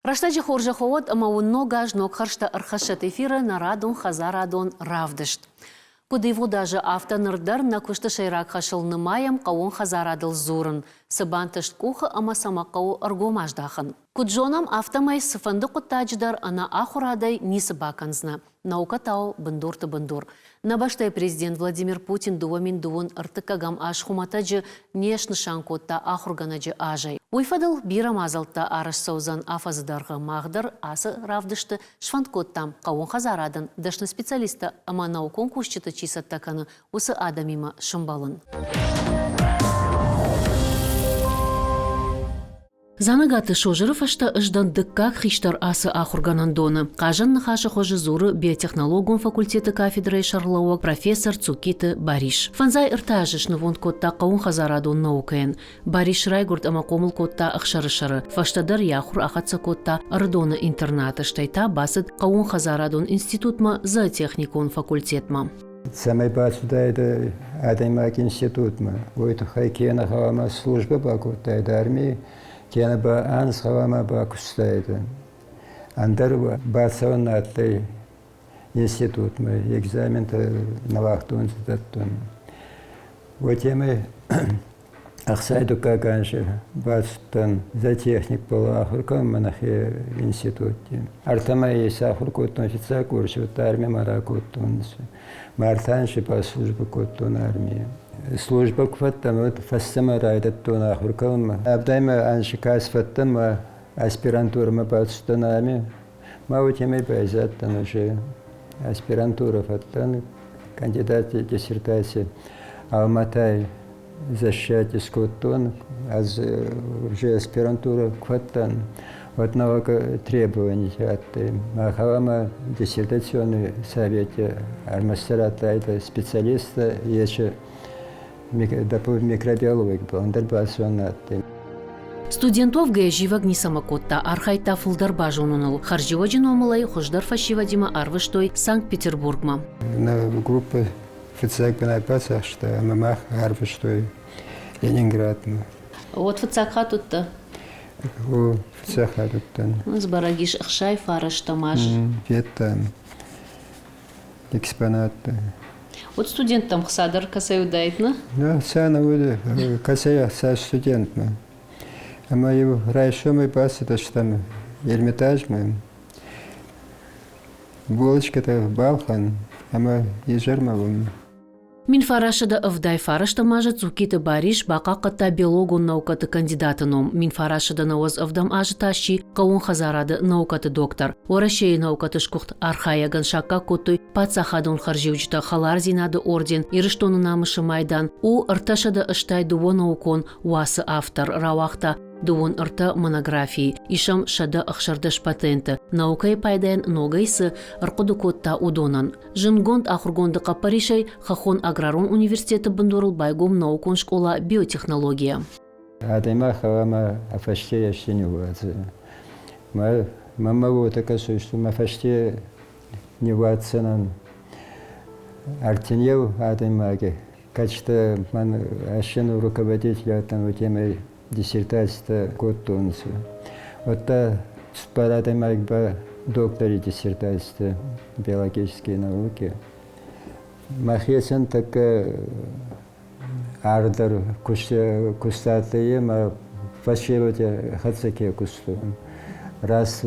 Рӕстӕджы хорзӕх уӕд ӕмӕ уын ног аз ног хӕрзтӕ ӕрхӕссӕт эфиры нӕ радон хӕдзарадон равдыст. Куыд ивгъуыд азы, афтӕ ныр дӕр нӕ куысты сӕйраг хӕсыл нымайӕм хъӕууон хӕдзарадыл дзурын, цы бантыст къухы ӕмӕ цӕмӕ хъӕуы ӕргом аздахын. Куыд зонӕм, афтӕмӕй цыфӕнды хъуыддаджы дӕр ӕнӕ ахуырадӕй ницы бакӕндзынӕ. Наукӕ та у бындурты бындур. Нӕ бӕстӕйы президент Владимир Путин 2002 ӕртыккӕгӕм аз хуымӕтӕджы не снысан кодта ахуыргӕнӕджы азӕй. Уый фӕдыл бирӕ мадзӕлттӕ арӕзт цӕудзӕн афӕдзы дӕргъы. Мах дӕр ацы равдысты сфӕнд кодтам, хъӕууон хӕдзарадӕн дӕсны специалисттӕ ӕмӕ наукон кусджыты чи цӕттӕ кӕны, уыцы адӕмимӕ сӕмбӕлын. Дзанӕгаты Созыры фӕстӕ ӕз дӕн дыккаг хистӕр ацы ахуыргӕнӕндоны. Хъазӕн ныхасы хуызы дзуры биотехнологон факультеты кафедрӕйы сӕргълӕууӕг профессор Цукиты Барис. Фӕндзай ӕртӕ азы снывонд кодта хъӕууонхӕдзарадон наукӕйӕн. Барис райгуырд ӕмӕ хъомыл кодта Ӕхсӕрысӕры. Фӕстӕдӕр йӕ ахуыр ахӕццӕ кодта Ӕрыдоны интернаты, стӕй та бацыд хъӕууонхӕдзарадон институтмӕ зоотехникон факультетмӕ. Цӕмӕй бацудайдӕ адӕймаг институтмӕ, уой туххӕй кенӕ гъӕуама службӕ бакодтайдӕ армий, кенӕ ба анз гъӕуама бакустайдӕ. Ӕндӕр бацӕуӕн нӕ адтӕй институтмӕ, экзаментӕ нӕ уагътонцӕ дӕттун. Уотемӕй Ӕхсай дуккаг анзи бацудтӕн зоотехникбӕл ахур кӕнунмӕ нӕхе институтти. Ӕртӕмӕй исахур кодтон фиццаг курси, удта армимӕ ракодтонцӕ. Март анзи ба службӕ кодтон армийи. Службӕ ку фӕдтӕн, уӕд фӕстӕмӕ райдӕдтон ахур кӕнунмӕ. Ӕвдӕймӕ анзи каст фӕдтӕн ма аспирантурӕмӕ бацудтӕн ами. Ма уотемӕй байзадтӕн уже аспирантурӕ фӕдтӕн, кандидати диссертаци Алматай защищать искодтон, ӕз уже аспирантура ку фӕдтӕн, уӕд нӕуӕг требованитӕ адтӕй. Махӕмӕ диссертационный совете ӕрмӕстдӕр адтайдӕ специалисттӕ, ечи микробиологи ӕндӕр бацӕуӕн адтӕй. Студент уӕвгӕйӕ зивӕг ницӕмӕ кодта, архайдта фылдӕр базоныныл. Хӕрзиуӕджы номыл ӕй хуыздӕр фӕсивӕдимӕ арвыстой Санкт-Петербургмӕ. Нӕ группӕ фыццаг бынат бацахста ӕмӕ мах арвыстой Ленинградмӕ. Уӕд фыццаг хатт уыдтӕ? О, фыццаг хатт уыдтӕн. Сбӕрӕг ис 69 аз. Федтам экспонаттӕ. Вот студенттӕм хца дӕр кӕцӕй уыдаид, нӕ? Нӕ, сӕ нӕ уыд, кӕцӕй ӕхца студентмӕ. Ӕмӕ-иу райсомӕй бацыдыстӕм Эрмитажмӕ. Булочкӕтӕ балхӕн ӕмӕ изӕрмӕ уым. 1979 азы Цъуккиты Барис бахъахъхъӕдта биологон наукӕты кандидаты ном. 1997 азы та сси хъӕууон хӕдзарады наукӕты доктор. Уӕрӕсейы наукӕты сгуыхт архайӕгӕн саккаг кодтой паддзахадон хӕрзиуджытӕ Хӕлардзинады орден, Ирыстоны намысы майдан, у 382 наукон уацы автор, рауагъта дыууын ӕртӕ монографийы, исӕм 116 патенты, наукӕйы пайдайӕн ногӕй цы ӕрхъуыды кодта, уыдонӕн. Зындгонд ахуыргонды хъӕппӕрисӕй Хӕххон аграрон университеты бындурыл байгом наукон скъола биотехнологийӕ. Адӕймаг гъӕуама ӕ фӕсте ести ниууадза. Мӕнмӕ уотӕ кӕсуй, что мӕ фӕсте ниууадздзӕнӕн ӕртин еу адӕймаги. Кӕцитӕ мӕн ӕсен руководитель адтӕн, уотемӕй диссертацитӕ кодтонцӕ. Уӕдта цуппар адӕймаг ба доктори диссертацитӕ биологические науки. Мӕхецӕн тӕккӕ ардӕр кустатӕй ма фӕсевӕди хӕццӕ ке кустон. Раз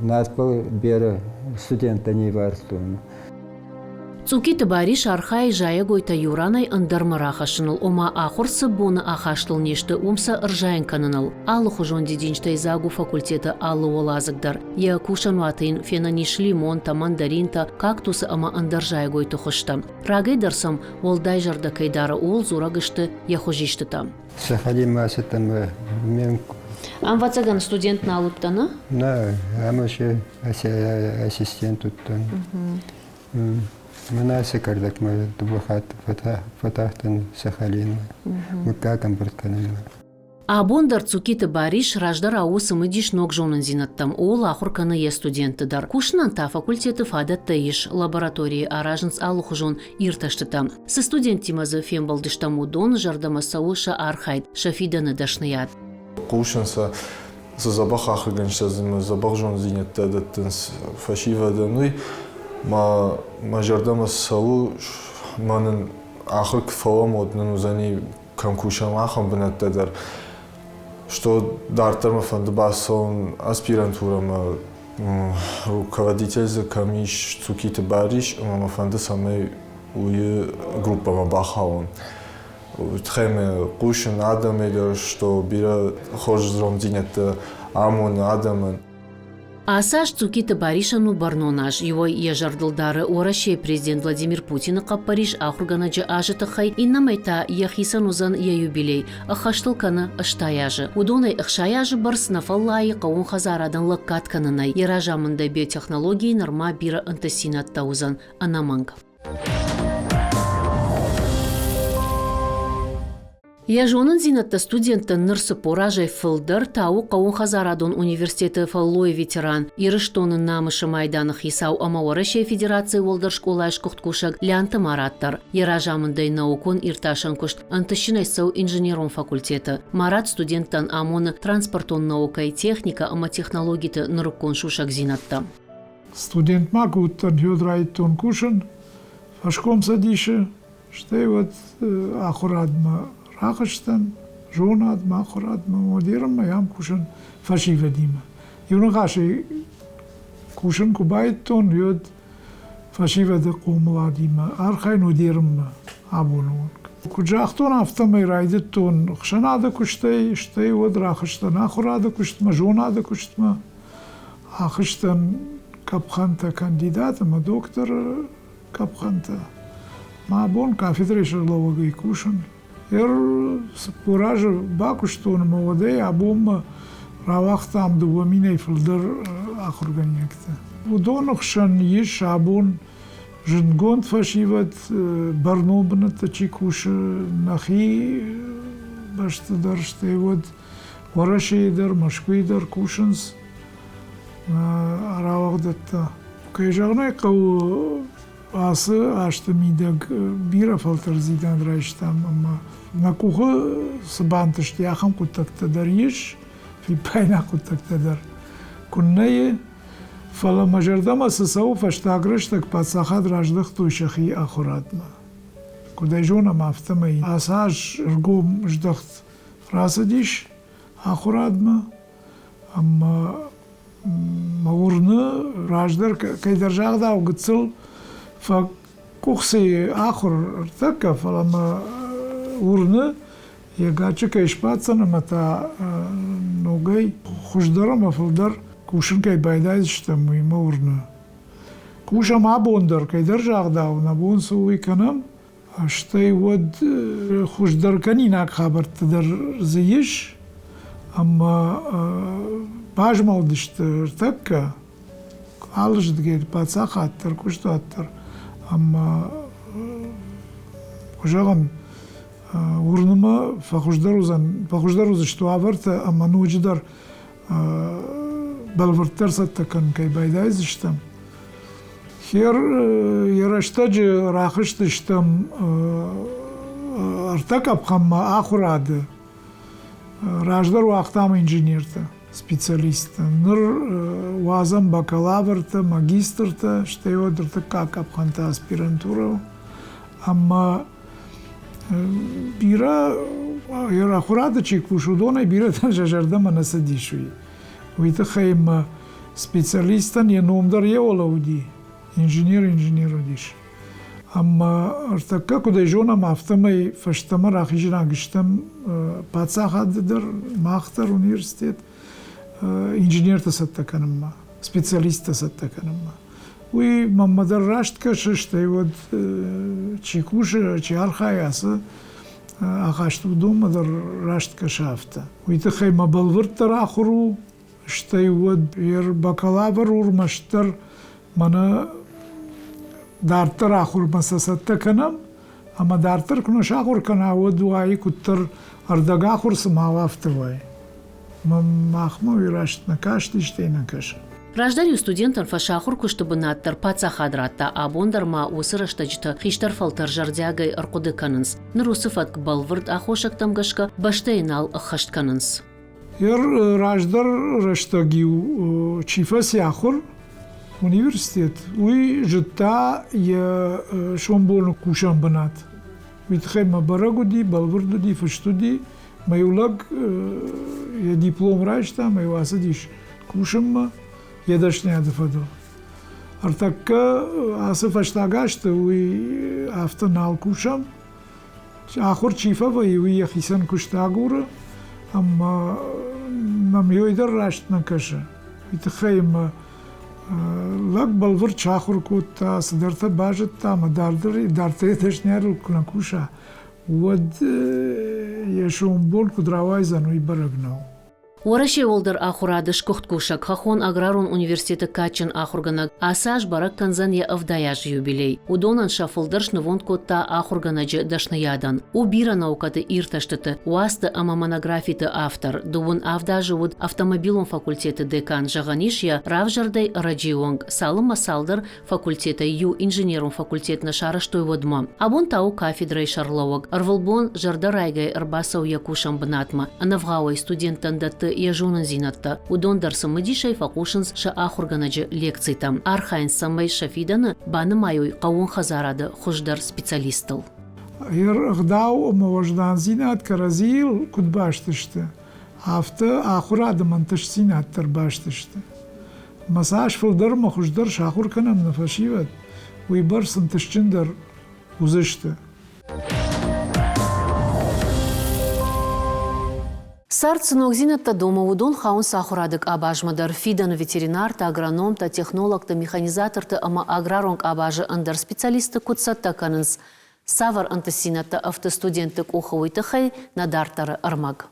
надбӕл берӕ студенттӕ ниввардтон. Цъукиты Барис архайы зайӕгойтӕ иу ранӕй ӕндӕрмӕ рахӕссыныл, ома ахуыр цы боны ахастыл не сты, уым сӕ ӕрзайын кӕныныл. Алыхуызон дидинджытӕй дзаг у факультеты алы уӕладзыг дӕр. Йӕ кусӕнуаты йын фенӕн ис лимонтӕ, мандаринтӕ, кактусы ӕмӕ ӕндӕр зайӕгойты хуызтӕ. Рагӕй дӕр сӕм уӕлдай зӕрдӕ кӕй дары, ууыл дзурӕг сты йӕ хуызистытӕ. Сахалинмӕ ацыдтӕн ме Ӕвӕццӕгӕн, студент нал уыдтӕ, нӕ? Нӕ, ӕмӕ ассистент уыдтӕн. Мӕнӕ ацы кӕрдӕгмӕ дыууӕ хатты фӕтахтӕн Сахалинмӕ, мыггаг ӕмбырд кӕнынмӕ. Абон дӕр Цукиты Барис раздӕрау у цымыдис ног зонындзинӕдтӕм, ууыл ахуыр кӕны йе студентты дӕр. Кусынӕн та факультеты фадӕттӕ ис, лабораторийы аразынц алыхуызон иртӕстытӕ. Цы студенттимӕ дзы фембӕлдыстӕм, уыдон зӕрдӕмӕ цӕуы сӕ архайд, сӕ фидӕны дӕсныйад. Хъусын сӕ. Цы дзӕбӕх ахуыргӕнджытӕ дзы ӕмӕ дзӕбӕх зонддзинӕдтӕ дӕттынц фӕсивӕдӕн, уый мӕ мӕ зӕрдӕмӕ цӕуы, мӕ нын ахуыр куы фӕуӕм, уӕд нын уыдзӕни, кӕм кусӕм, ахӕм бынӕттӕ дӕр. Что дарддӕр мӕ фӕнды бацӕуын аспирантурӕмӕ, руководитель дзы кӕм ис, Цукиты Барис, ӕмӕ мӕ фӕнды, цӕмӕй уый группӕмӕ бахауон. Уый тыххӕй мӕ хъусын адӕмӕй дӕр, что бирӕ хорз зонддзинӕдтӕ амоны адӕмӕн. Ацы аз Цукиты Барисӕн у бӕрнон аз. Иуӕй йӕ зӕрдыл дары Уӕрӕсейы президент Владимир Путины хъӕппӕрис ахуыргӕнӕджы азы тыххӕй, иннӕмӕй та йӕхицӕн уыдзӕн йӕ юбилей, ӕххӕст ыл кӕны 80 азы. Уыдонӕй 60 азы бӕрц нӕ фӕллайы хъӕууон хӕдзарадӕн лӕггад кӕнынӕй. Йӕ разамындӕй биотехнологийы нырма бирӕ ӕнтыстдзинӕдтӕ уыдзӕн ӕнӕмӕнг. Йӕ зонындзинӕдтӕ студенттӕн ныр 40 азӕй фылдӕр тауы хъӕууонхӕдзарадон университеты фӕллойы ветеран, Ирыстоны намысы майданы хицау ӕмӕ Уӕрӕсейы Федерацийы уӕлдӕр скъолайы сгуыхт кусӕг Лянты Марат дӕр. Йӕ разамындӕй наукон-иртасӕн куыст ӕнтыстджынӕй цӕуы инженерон факультеты. Марат студенттӕн амоны транспортон наукӕйы техникӕ ӕмӕ технологиты нырыккон сусӕгдзинӕдтӕ. Студент ма куы уыдтӕн, уӕд райдыдтон кусын фӕскомцӕдисы, стӕй уӕд ахуырадмӕ рахызтӕн, зонадмӕ, ахуырадмӕ, модернмӕ ам кусын фӕсивӕдимӕ. Иу ныхасӕй кусын куы байдыдтон, уӕд фӕсивӕды хъомыладимӕ архайын модернмӕ абоны онг. Куыд загътон, афтӕмӕй райдыдтон ӕхсӕнады куыстӕй, стӕй уӕд рахызтӕн ахуырады куыстмӕ, зонады куыстмӕ. Ахызтӕн къӕпхӕнтӕ кандидат ӕмӕ докторы къӕпхӕнтӕ. Мӕ бон кафедрӕйы сӕргълӕууӕгӕй кусын. Ер 40 азы бакуыстон ӕмӕ уӕдӕй абонмӕ рауагътам 2000-ӕй фылдӕр ахуыргӕнинӕгтӕ. Уыдоны хсӕн ис абон зындгонд фӕсивӕд, бӕрнон бынӕтты чи кусы, нӕхи бӕсты дӕр, стӕй уӕд Уӕрӕсейы дӕр, Мӕскуыйы дӕр кусынц рауагъдӕттӕ. Кӕй зӕгъын ӕй хъӕуы, ацы азты мидӕг бирӕ фӕлтӕрддзинад райстам ӕмӕ нӕ къухы цы бантысти, ахӕм хъуыддӕгтӕ дӕр ис, фиппаинаг хъуыддӕгтӕ дӕр куыннӕ и. Фӕлӕ мӕ зӕрдӕмӕ цы цӕуы, фӕстаг рӕстӕг паддзахад раздӕхтой сӕхи ахуырадмӕ. Куыд ӕй зонӕм, афтӕмӕй ацы аз ӕргом здӕхт рацыдис ахуырадмӕ ӕмӕ мӕ уырны, раздӕр кӕйдӕр загъдау гыццыл фӕкъуыхцыйы ахуыр ӕртӕккӕ, фӕлӕ мӕ уырны, йӕ гаччы кӕй сбаддзӕн ӕмӕ та ногӕй хуыздӕр ӕмӕ фылдӕр кусын кӕй байдайдзыстӕм, уый мӕ уырны. Кусӕм абон дӕр, кӕйдӕр загъдау, нӕ бон цы у, уый кӕнӕм, Стӕй уӕд хуыздӕркӕнинаг хабӕрттӕ дӕр дзы ис, ӕмӕ базмӕлдысты ӕртӕккӕ алырдыгӕй паддзахад дӕр, куыстуат дӕр. Ӕмӕ, куы зӕгъын, уырны мӕ, фӕхуыздӕр уыдзӕн, фӕхуыздӕр уыдзысты уавӕртӕ ӕмӕ ноджыдӕр бӕлвырддӕр цӕттӕ кӕнын кӕй байдайдзыстӕм. Хер йӕ рӕстӕджы рахызтыстӕм ӕртӕ къӕпхӕнмӕ ахуырады. Раздӕр уагътам инженертӕ, специалисттӕ. Ныр уадзӕм бакалавртӕ, магистртӕ, стӕй уӕд ӕртыккаг къӕпхӕнтӕ аспирантурӕ. Ӕмӕ бирӕ ахуырады чи кусы, уыдонӕй бирӕтӕн сӕ зӕрдӕмӕ нӕ цыдис уый. Уый тыххӕй мӕ специалистӕн йӕ ном дӕр йе уӕлӕ уыди, инженер инженер уыдис. Ӕмӕ ӕртӕккӕ куыдӕй зонӕм, афтӕмӕй фӕстӕмӕ рахизинаг стӕм паддзахады дӕр, мах дӕр университет инженертӕ цӕттӕ кӕнынмӕ, специалисттӕ цӕттӕ кӕнынмӕ. Уый мӕнмӕ дӕр раст кӕсы, стӕй уӕд чи кусы, чи архайы ацы ахаст уыдонмӕ дӕр раст кӕсы афтӕ. Уый тыххӕй мӕ бӕлвырддӕр ахуыр у, стӕй уӕд йе бакалавр у ӕрмӕстдӕр мӕнӕ дарддӕр ахуырмӕ сӕ цӕттӕ кӕнӕм, ӕмӕ дарддӕр куы нӕ сахуыр кӕна, уӕд уайы куыддӕр ӕрдӕгахуыр цыма у, афтӕ уайы. Махмӕ уый раст нӕ касти, стӕй нӕ кӕсы. Раздӕр-иу студентӕн фӕсахуыр куысты бынат дӕр паддзахад радта, абон дӕр ма уыцы рӕстӕджыты хистӕр фӕлтӕр зӕрдиагӕй ӕрхъуыды кӕнынц. Ныр уыцы фӕтк бӕлвырд аххосӕгтӕм гӕсгӕ бӕстӕйы нал ӕххӕст кӕнынц. Йӕ раздӕр рӕстӕг-иу чи фӕци ахуыр университет, уый зыдта йӕ сомбоны кусӕн бынат. Уый тыххӕй мӕ бӕрӕг уыди, бӕлвырд уыди, фыст уыди. Мӕ иу лӕг йӕ диплом райста ӕмӕ иу ацыдис кусынмӕ йӕ дӕсныйады фӕдыл. Ӕртӕккӕ ацы фӕстаг азты уый афтӕ нал кусӕм. Ахуыр чи фӕвӕййы, уый йӕхицӕн куыст агуры, ӕмӕ нӕм ёй дӕр раст нӕ кӕсы. Уый тыххӕй ӕмӕ лӕг бӕлвырд сахуыр кодта, цыдӕртӕ базыдта ӕмӕ дарддӕр дарддӕр йӕ дӕсныйадыл куы нӕ куса, уӕд йӕ сомбон куыд рауайдзӕн, уый бӕрӕг нӕу. Уӕрӕсейы уӕлдӕр ахуырады сгуыхт кусӕг Хӕххон аграрон университеты кадджын ахуыргӕнӕг ацы аз бӕрӕг кӕндзӕн йӕ 70 азы юбилей. Уыдонӕн сӕ фылдӕр снывонд кодта ахуыргӕнӕджы дӕсныйадӕн. У бирӕ наукӕты иртӕстыты, уацты ӕмӕ монографиты автор. Дыууын авд азы уыд автомобилон факультеты декан, зӕгъӕн ис, йӕ равзӕрдӕй ӕрӕджыйы онг, цалынмӕ цалдӕр факультетӕй иу инженерон факультет нӕ сарӕзтой, уӕдмӕ. Абон та у кафедрӕйы сӕргълӕууӕг. Ӕрвылбон зӕрдӕрайгӕй ӕрбацӕуы йӕ кусӕн бынатмӕ. Ӕнӕвгъауӕй студенттӕн дӕтты йӕ зонындзинӕдтӕ. Уыдон дӕр цымыдисӕй фӕхъусынц сӕ ахуыргӕнӕджы лекцитӕм. Архайынц, цӕмӕй сӕ фидӕны банымайой хъӕууон хӕдзарады хуыздӕр специалисттыл. Йе ргъдау ӕмӕ уӕздандзинад кӕрӕдзийыл куыд баст сты, афтӕ ахуырады ӕнтыстдзинад дӕр баст сты. Ӕмӕ цас фылдӕр ӕмӕ хуыздӕр сахуыр кӕнӕм нӕ фӕсивӕд, уыйбӕрц ӕнтыстджындӕр уыдзысты. Цард цы ногдзинӕдтӕ домы, уыдон хауынц ахуырады къабазмӕ дӕр. Фидӕны ветеринартӕ, агрономтӕ, технологтӕ, механизатортӕ ӕмӕ аграрон къабазы ӕндӕр специалистты куыд цӕттӕ кӕнынц, цавӕр ӕнтыстдзинӕдтӕ ӕфты студентты къухы, уый тыххӕй нӕ дарддӕры ӕрмӕг.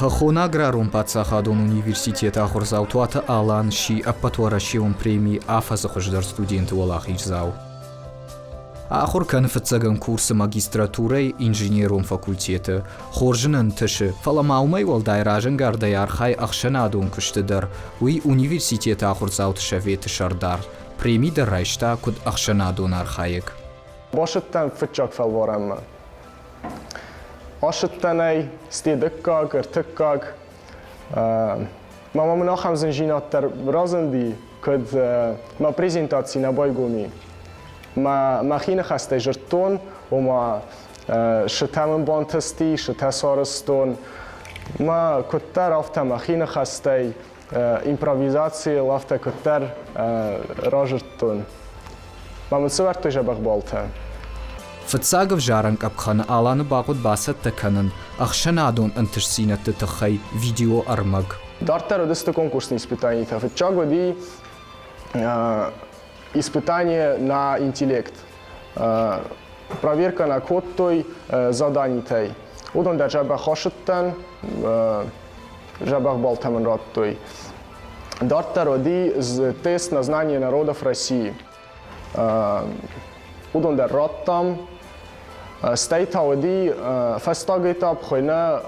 Хӕххон аграрон паддзахадон университеты ахуырдзау Туаты Алан сси ӕппӕтуӕрӕсеон премийы афӕдзы хуыздӕр студенты уӕлахиздзау. Ахуыр кӕны фыццӕгӕм курсы магистратурӕйы инженерон факультеты. Хорз ын ӕнтысы, фӕлӕ ма уымӕй уӕлдай разӕнгардӕй архайы ӕхсӕнадон куысты дӕр. Уый университеты ахуырдзауты советы сӕрдар. Преми дӕр райста куыд ӕхсӕнадон архайӕг. Бацыдтӕн фыццаг фӕлварӕнмӕ. Ацыдтӕн ӕй стӕй дыккаг, ӕртыккаг. Мама мын ахӕм зындзинад дӕр разынди, кӕд мӕ презентаци нӕ байгом и. Мӕ мӕхи ныхӕстӕй зыдтон, ома сытӕ мын бантысти, сытӕ сарӕзтон. Мӕ куыддӕр афтӕ мӕхи ныхӕстӕй импровизацийыл афтӕ куыддӕр разырдтон. Ма мын сӕвӕрдтой дзӕбӕх балтӕ. Фыццаг ӕвзарӕн къӕпхӕны Аланы бахъуыд бацӕттӕ кӕнын ӕхсӕнадон ӕнтыстдзинӕдты тыххӕй видеоӕрмӕг. Дарддӕр уыдысты конкурсные испытанитӕ. Фыццаг уыди испытание на интеллект. Проверка нӕ кодтой заданитӕй. Уыдон дӕр дзӕбӕх асыдтӕн, дзӕбӕх баллтӕ мын радтой. Дарддӕр уыди тест на знание народов России. Уыдон дӕр радтам. Стӕй та уыди фӕстаг этап, хуыйны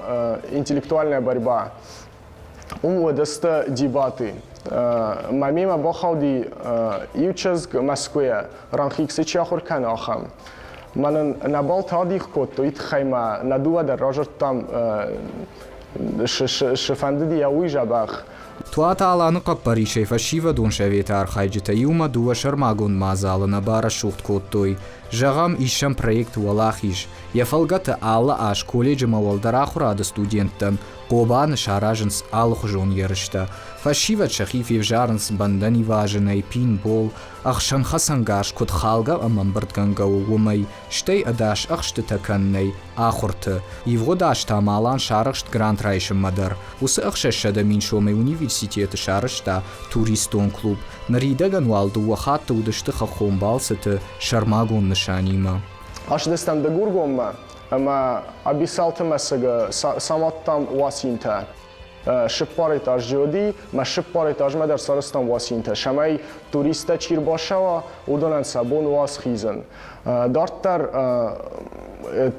интеллектуальная борьба. Уым уыдысты дебаты. Мӕ мемӕ бахауди иу чызг Мӕскуыйӕ, РАНХиГС-ы чи ахуыр кӕны, ахӕм. Мӕнӕн нӕ баллтӕ адих кодтой, тыххӕй мӕ нӕ дыууӕ дӕр разырдтам, цы фӕндыди йӕ, уый дзӕбӕх. Туаты Аланы хъӕппӕрисӕй фӕсивӕдон советы архайджытӕ иумӕ дыууӕ сӕрмагонд мадзалы нӕ барӕсугъд кодтой. Зӕгъӕм, исӕм проект «Уӕлахиз». Йӕ фӕлгӕты алы аз колледжы ӕмӕ уӕлдӕр ахуырады студенттӕн Хъобаны саразынц алыхуызон ерыстӕ. Фӕсивӕд сӕхи февзарынц бӕндӕн ивазынӕй, пинбол, ӕхсӕнхӕцӕнгарз куыд халгӕ ӕмӕ ӕмбырдгӕнгӕ у, уымӕй, стӕй ӕдас ӕхстытӕ кӕнынӕй, ахуырты. Ивгъуыд аз та Малан сарӕхст грант райсынмӕ дӕр. Уыцы 600 000 сомӕй университеты сарӕзта туристон клуб. Ныридӕгӕн уал дыууӕ хатты уыдысты хӕххон балцыты сӕрмагонд нысанимӕ. Ацыдыстӕм Дыгургоммӕ ӕмӕ Абисалты мӕсыгы самадтам уасинтӕ. Цыппар этажы уыди, мӕ цыппар этажмӕ дӕр сарӕзтам уасинтӕ, цӕмӕй туристтӕ чи рбацӕуа, уыдонӕн сӕ бон уа схизын. Дарддӕр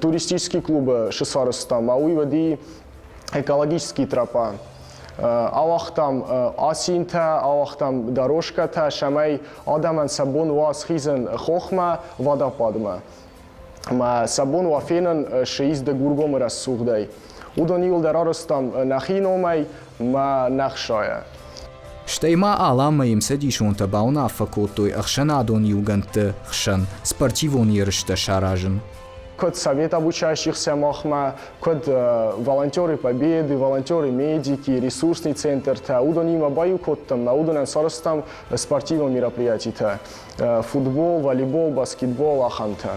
туристический клубы сы сарӕзтам, а уый уыди экологический тропа. Ауагътам асинтӕ, ауагътам дорожкӕтӕ, цӕмӕй адӕмӕн сӕ бон уа схизын хохмӕ, водопадмӕ. Ӕмӕ сӕ бон уа фенын сыиз Дыгургомы рӕсугъдӕй. Уыдон иуылдӕр арӕзтам нӕхи номӕй мӕ нӕ хсайӕ. Стӕй ма Аланмӕ йе мцӕдисонтӕ бауынаффӕ кодтой ӕхсӕнадон иугӕндты хсӕн спортивон ерыстӕ саразын. Куыд Совет обучающихся махмӕ, куыд волонтеры Победы, волонтеры медики, ресурсный центртӕ, уыдонимӕ баиу кодтам ӕмӕ уыдонӕн сарӕзтам спортивон мероприятитӕ футбол, волейбол, баскетбол, ахӕмтӕ.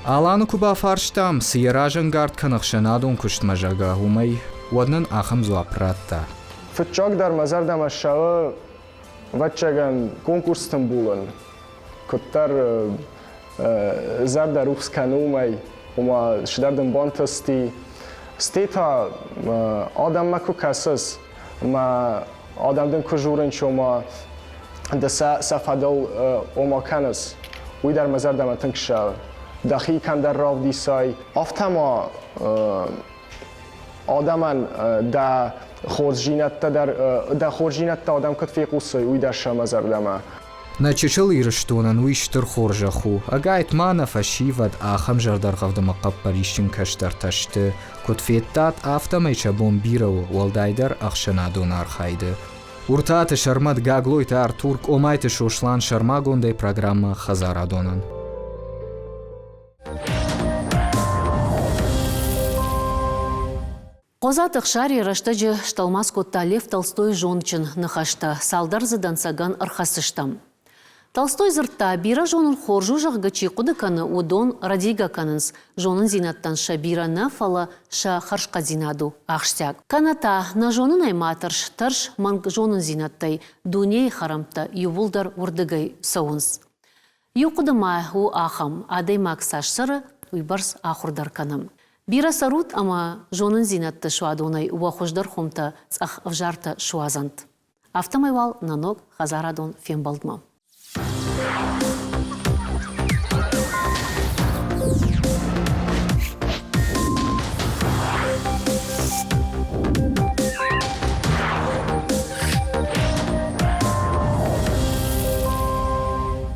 Аланы куы бафарстам, цы йӕ разӕнгард кӕны ӕхсӕнадон куыстмӕ, зӕгъгӕ, уымӕй, уӕд нын ахӕм дзуапп радта. Фыццагдӕр мӕ зӕрдӕмӕ ссӕуы, ӕвӕццӕгӕн, конкурсты мбулын. Куыддӕр зӕрдӕ рухс кӕны уымӕй, ома цыдӕр дын бантысти. Стӕй та адӕммӕ куы кӕсыс, ӕмӕ адӕм дын куы дзурынц, ома ды сӕ фӕдыл ома кӕныс, уый дӕр мӕ зӕрдӕмӕ тынг ссӕуы. Дӕхи кӕмдӕр равдисай. Афтӕ ма адӕмӕн дӕ хорздзинӕдтӕ дӕр дӕ хорздзинӕдтӕ адӕм куыд фехъусой, уый дӕр сӕ мӕ зӕрдӕмӕ. Нӕ чысыл Ирыстонӕн уый стыр хорзӕх у. Ӕгайтма нӕ фӕсивӕд ахӕм зӕрдӕргъӕвд ӕмӕ хъӕппӕрисджын кӕстӕртӕ сты. Куыд федтат, афтӕмӕй сӕ бон бирӕ у, уӕлдайдӕр ӕхсӕнадон архайды. Уртаты Сӕрмӕт, Гаглойты Артур, Къомайты Сослан сӕрмагондӕй программӕ Хӕдзарадонӕн. Хъодзаты Ӕхсар йӕ рӕстӕджы стӕлмац кодта Лев Толстойы зондджын ныхӕстӕ, цалдӕр дзы дӕнцӕгӕн ӕрхӕсдзыстӕм. Толстой дзырдта, бирӕ зонын хорз у, зӕгъгӕ, чи хъуыды кӕны, уыдон рӕдийгӕ кӕнынц, зонындзинӕдтӕн сӕ бирӕ нӕ, фӕлӕ сӕ хӕрзхъӕддзинад у ахсджиаг. Кӕнӕ та нӕ зонынӕй ма тӕрс, тӕрс мӕнг зонындзинӕдтӕй, дунейы хӕрӕмттӕ иууылдӕр уырдыгӕй цӕуынц. Иу хъуыды ма у ахӕм, адӕймаг цас цӕры, уыйбӕрц ахуыр дӕр кӕны. Бирӕ цӕрут ӕмӕ зонындзинӕдты суадонӕй уӕ хуыздӕр хуымтӕ цъӕх ӕвзартӕ суадзӕнт. Афтӕмӕй уал нӕ ног хӕдзарадон фембӕлдмӕ.